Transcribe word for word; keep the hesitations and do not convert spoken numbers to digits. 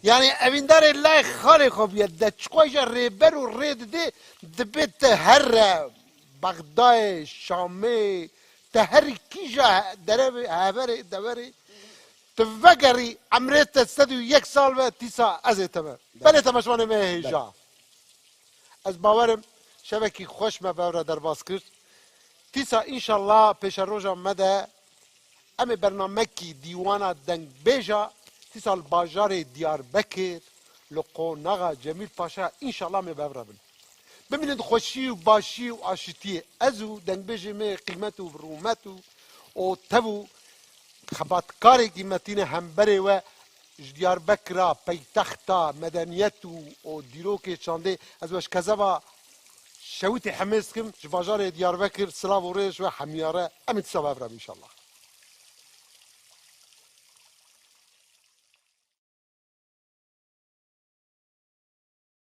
Yanî evîndarê lay xalê xwe bûye. De çiqayî jî rêber û rê didê, dibê te here Bexdayê, Şamê, te herî kîja he-, derevê, heverê, deverê, tu vegerî, emrê te sed û yek sal be, dîsa ez ê te be. Belê temaşevanê me hêja. Ez bawerim şevekî xweş me bi hev re derbas kir. Dîsa înşallah pêşeroja me de em ê bernamekî dîwana dengbêja dîsa li bajarê Diyarbekir, li qonaxa Cemîl Paşa înşallah em ê bi hev re bin. Bimînin di xweşî û başî û aşitiyê. Ez û dengbêjê me qîmet û rûmet û, û tev û xebatkarekî metîne hemberê we ji Diyarbekira, peytexta medeniyet û, û dîrokê çandê, ez we ji kezeba şewitê hemêz dikim, ji bajarê Diyarbekir, silav û rê ji we hemiyare, em ê dîsa bi hev re bin înşallah.